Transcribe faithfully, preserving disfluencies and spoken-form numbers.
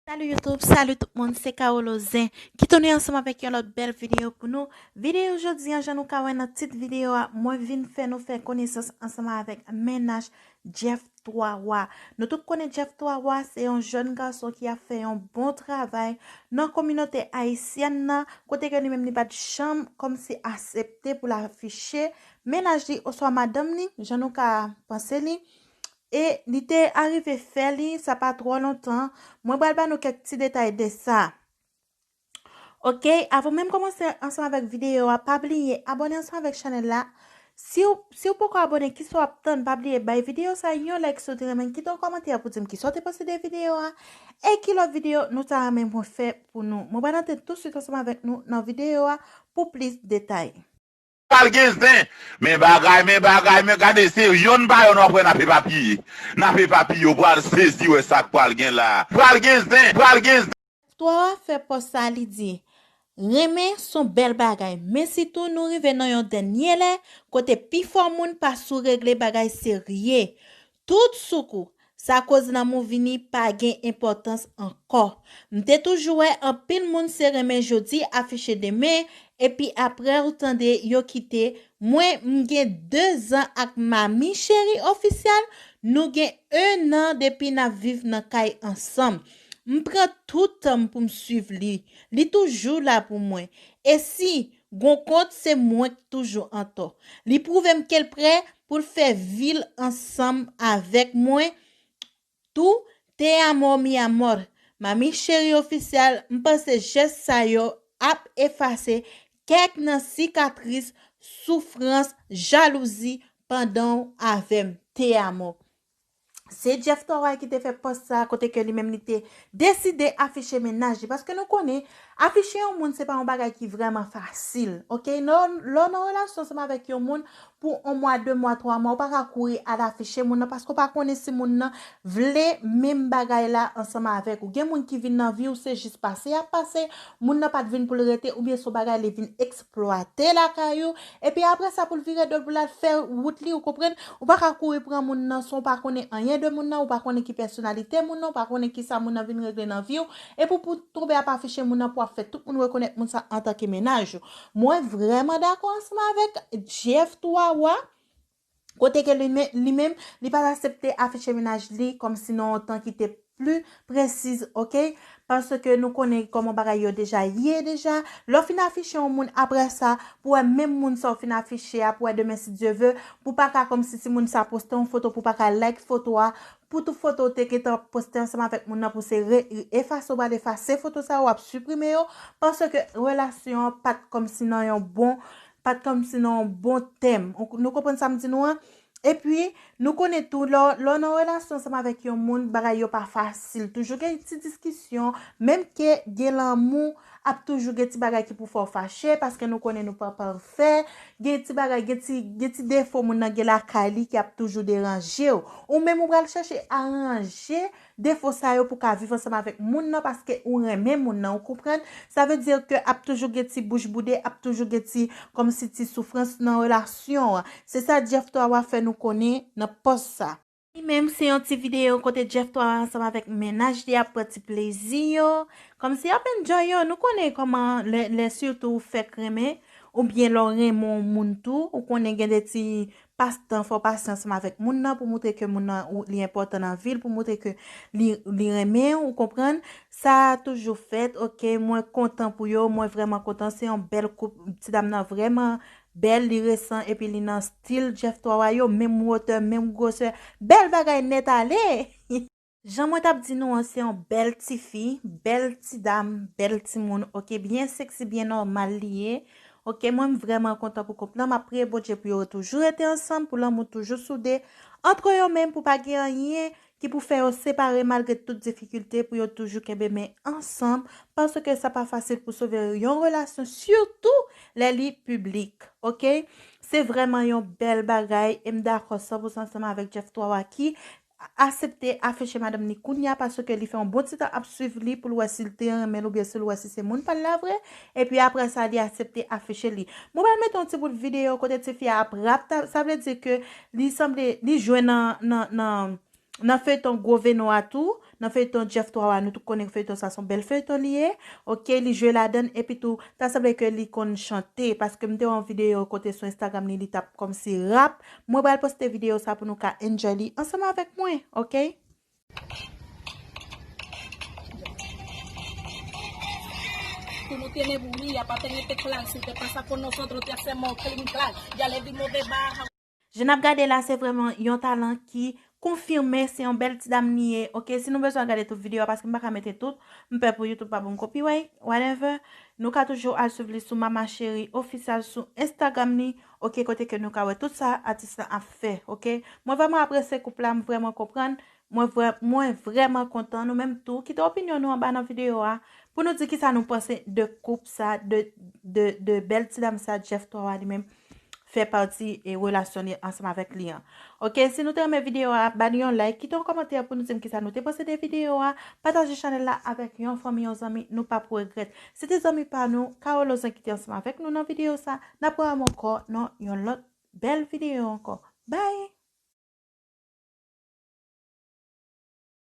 Salut YouTube, salut tout moun, se Carolo Zen ki tounen ansanm avèk yon lòt bèl videyo pou nou. Videyo jodi an, jan nou ka wè nan tit videyo a, mwen vin fè nou fè konesans ansanm avèk mennaj Jeff Twa Wa. Nou tout konnen Jeff Twa Wa se yon jèn gason ki ap fè yon bon travay nan kominote ayisyèn nan, kote ke li menm li pa t janm kòmsi asepte pou l afiche mennaj li oswa madanm li, jan nou ka panse li. E li te arive fè li, sa pa twò lontan. Mwen pral ba nou kèk ti detay de sa. Ok, avan menm kòmanse ansanm avèk videyo a, pa bliye abòne ansanm avèk chanèl la. Si w, si w poko abòne, kisa w ap tann? Pa bliye bay videyo sa yon like si w te renmen, kite yon kòmantè pou di m kisa w te panse de videyo a. E ki lòt videyo nou ta renmen mwen fè pou nou? Mwen pral antre tousuit ansanm avèk nou nan videyo a pou plis detay. Pral gen zen. Men bagay, men bagay, men gade se yonn pa yonn w ap wè n ap epapiye. N ap epapiye, w pral sezi wè sa k pral gen la. Pral gen zen, pral gen zen. Twa Wa fè pòs sa, li di, renmen s on bèl bagay, men sitou nou rive nan yon dènye lè kote pifò moun pa sou regle bagay serye. Tout sou kou, sa koz lanmou vini pa gen enpòtans ankò. M te toujou wè anpil moun se renmen jodi, afiche demen, epi apre ou tande yo kite. Mwen, m gen de zan ak Mami Cheri Ofisyèl, nou gen en an depi n ap viv nan kay ansanm. M pran tout tan m pou m swiv li. Li toujou la pou mwen. E si gon kont, se mwen k toujou antò. Li pwouve m ke l prè pou l fè vi l ansanm avèk mwen tou. Te amo, mi amor. Mami Cheri Ofisyèl, m panse jès sa yo ap efase kèk nan sikatris, soufrans, jalouzi pandan w avè m. Te amo. Se Jeff Twa Wa ki te fè pòs sa, kote ke li menm li te deside afiche mennaj li. Paske nou konnen, afiche yon moun se pa yon bagay ki vrèman fasil, ok? Lè w nan relasyon ansanm avèk yon moun pou yon mwa, de mwa, twa mwa, ou pa ka kouri al afiche moun nan, paske ou pa konnen si moun nan vle menm bagay la ansanm avèk ou. Gen moun ki vin nan vi w, se jis pase y ap pase, moun nan pa t vin pou l rete, oubyen se yon bagay li vin eksplwate lakay ou, epi apre sa pou l vire do l pou l al fè wout li, ou konprann? Ou pa ka kouri pran moun nan san w pa konnen anyen de moun nan, ou pa konnen ki pèsonalite moun nan, ou pa konnen kisa moun nan vin regle nan vi w, epi w pou tonbe ap afiche moun nan pou w ap fè tout moun rekonèt moun sa antanke mennaj ou. Mwen vrèman dakò ansanm avèk Jeff Twa Wa, kote ke li men-, li menm, li pa t aksepte afiche mennaj li kòmsi nan yon tan ki te pli presiz, ok? Paske nou konnen kòman bagay yo deja ye deja. Lè w fin afiche yon moun, apre sa, pou wè menm moun sa w fin afiche a, pou wè demen si Dye ve, pou pa ka kòmsi si moun sa poste yon foto, pou pa ka like foto a, pou tout foto w te gentan poste ansanm avèk moun nan, pou se re-, efase, w pral efase foto sa yo, w ap siprime yo, paske relasyon an pa t kòmsi nan yon bon, pa t kòmsi nan yon bon tèm. Ou, nou konprann sa m di nou an? Epi, nou konnen tou, lè w, lè w nan relasyon ansanm avèk yon moun, bagay yo pa fasil. Toujou gen ti diskisyon, menm ke gen lanmou, ap toujou gen ti bagay ki pou fè w fache, paske nou konnen nou pa pafè. Gen ti bagay, gen ti, gen ti defo moun nan gen lakay li ki ap toujou deranje w. Ou menm ou pral chèche aranje defo sa yo pou ka viv ansanm avèk moun nan, paske ou renmen moun nan, ou konprann? Sa vle di ke ap toujou gen ti bouch boude, ap toujou gen ti, kòmsi ti soufrans nan relasyon an. Se sa Jeff Twa Wa fè nou konnen nan pòs sa. Li menm se yon ti videyo kote Jeff Twa Wa ansanm avèk mennaj li ap pran ti plezi yo, kòmsi y ap enjoy yo. Nou konnen kòman lè, lè sitou ou fèk renmen, oubyen lè w renmen yon moun tou, ou konnen gen de ti pastan, fè w pase ansanm avèk moun nan pou moutre ke moun nan ou, li enpòtan nan vi l, pou moutre ke li, li renmen w, ou konprann? Sa toujou fèt, ok, mwen kontan pou yo, mwen vrèman kontan, se yon bèl koup, ti dam nan vrèman bèl, li resan, epi li nan stil Jeff Twa Wa yo, menm wotè, menm gwosè, bèl bagay nèt ale! Jan mwen t ap di nou an, se yon bèl tifi, bèl ti dam, bèl timoun, ok, byen seksi, byen nòmal li ye. Ok, mwen m vrèman kontan pou koup lan, m ap priye Bondye pou yo toujou rete ansanm, pou lanmou toujou soude ant yo menm, pou pa gen anyen ki pou fè yo separe malgre tout difikilte, pou yo toujou kenbe men ansanm, paske sa pa fasil pou sove yon relasyon, sitou lè li piblik, ok? Se vrèman yon bèl bagay, e m dakò san pou san ansanm avèk Jeff Twa Wa ki aksepte afiche madanm li kounya, paske li fè yon bon ti tan ap swiv li pou l wè si l te renmen l oubyen si l wè si se moun pa l la vre. Epi apre sa, li aksepte afiche li. Mwen pral mete yon ti bout videyo kote tifi a ap rap, ta-, sa vle di ke li sanble, li jwe nan, nan, nan, nan feyton Gwo Veno a tou, nan feyton Jeff Twawa, nou tout konnen feyton sa se yon bèl feyton li ye. Ok, li jwe ladann, epi tou ta sanble ke li konn chante, paske m te wè yon videyo kote sou Instagram li, li t ap kòmsi rap. Mwen pral poste videyo sa pou nou ka enjoy li ansanm avèk mwen. Ok. Tú no tienes bulla pa tenerte clase, te pasa con nosotros, te hacemos clean class. Ya le dimos de baja. Jan n ap gade la, se vrèman yon talan ki konfime, se yon bèl ti dam li ye. Ok, si nou bezwen gade tout videyo a, paske m pa ka mete tout, m pè pou YouTube pa ban m copyright, whatever. Nou ka toujou al swiv li sou Mama Cheri Official sou Instagram li. Ok, kote ke nou ka wè tout sa atis la ap fè. Ok, mwen vrèman apresye koup la, m vrèman konprann. Mwen vrè, mwen vrèman kontan. Nou menm tou, kite opinyon nou anba nan videyo a pou nou di kisa nou panse de koup sa, de, de, de bèl ti dam sa, Jeff Twawa li menm fè pati e relasyon li ansanm avèk li an. Ok, si nou te renmen videyo a, ba li yon like, kite yon kòmantè pou nou di m kisa nou te panse de videyo a, pataje chanèl la avèk yon fanmi, yon zanmi, nou p ap regrèt. Se te zanmi pa nou, Carolo Zen ki te ansanm avèk nou nan videyo sa, n ap wè ankò nan yon lòt bèl videyo ankò. Bye!